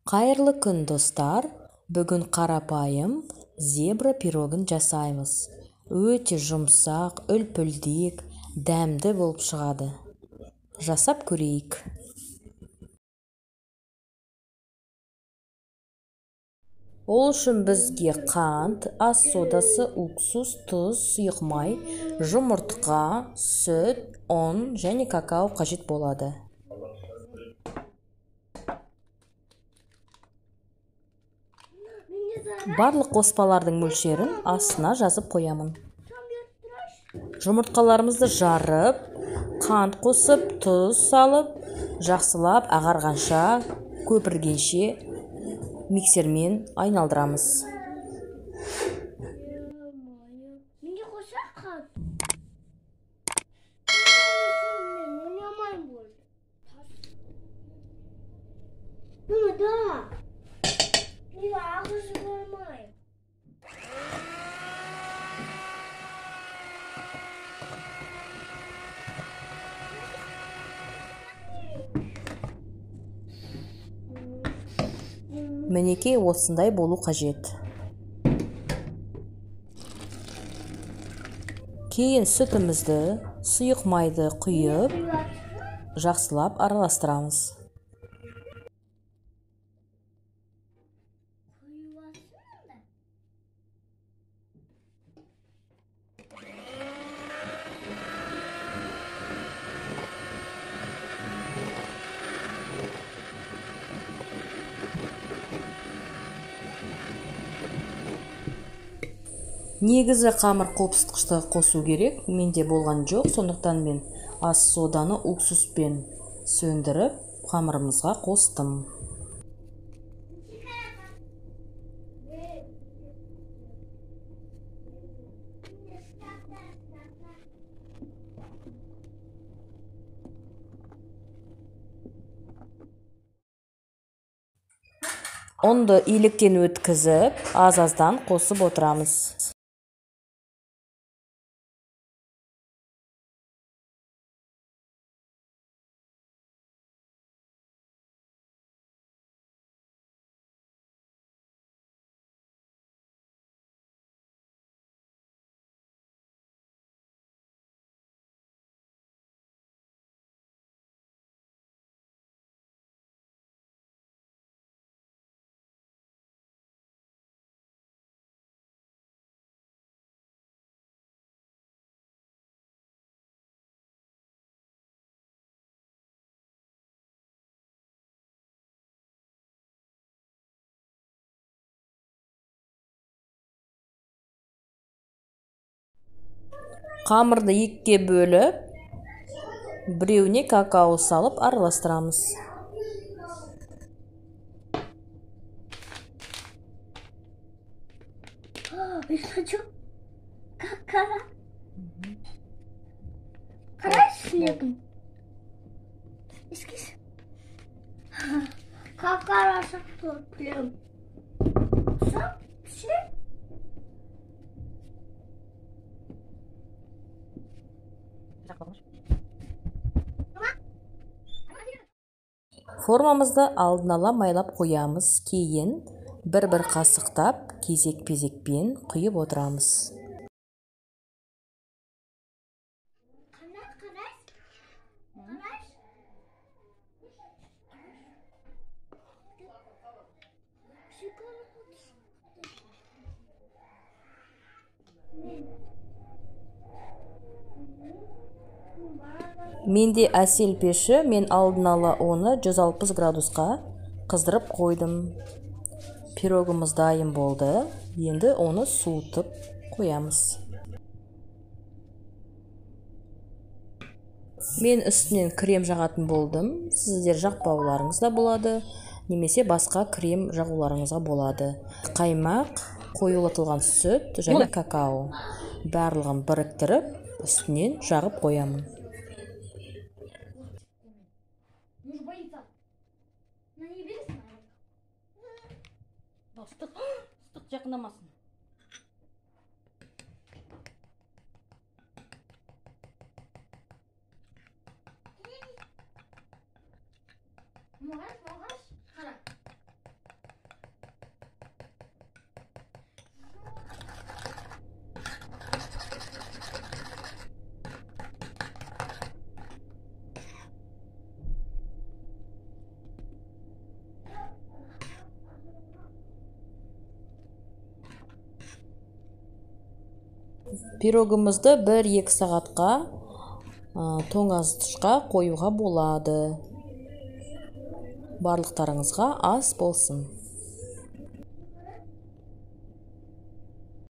Қайырлы күн, достар! Бүгін қарапайым зебра пирогын жасаймыз. Өте жұмсақ, үлпілдек, дәмді болып шығады. Жасап көрейік. Ол үшін бізге қант, ас содасы, уксус, тұз, сұйық май, жұмыртқа, сүт, ұн және какао қажет болады. Барлық қоспалардың мөлшерін астына жазып қоямын. Жұмыртқаларымызды жарып, қант қосып, тұз салып, жақсылап ағарғанша, көпіргенше миксермен айналдырамыз. Мінекей, осындай болу қажет. Кейін сүтімізді, сұйық майды құйып, жақсылап араластырамыз. Негізі қамыр қопсытқышты қосу керек, менде болған жоқ, сондықтан мен ас соданы уксуспен сөндіріп қамырымызға қостым. Ұнды електен өткізіп, аз-аздан қосып отырамыз. Қамырды екіге бөліп, біреуіне какао салып араластырамыз. Формамызды алдын ала майлап қоямыз, кейін бір-бір қасықтап кезек-кезекпен құйып отырамыз. Менде әсел пеші, мен алдын ала оны 160 градусқа қыздырып қойдым. Пирогымыз дайын болды. Енді оны суытып қоямыз. Мен үстінен крем жағатын болдым. Сіздер жақпауларыңыз да болады, немесе басқа крем жағуларыңызға болады. Қаймақ, қоюлатылған сүт және какао. Барлығын біріктіріп, үстінен жағып қоямын. Ыстық, ыстық, жақындамасын. Қара. Пирогымызды 1-2 сағатқа тоңазытқышқа қоюға болады. Барлықтарыңызға ас болсын.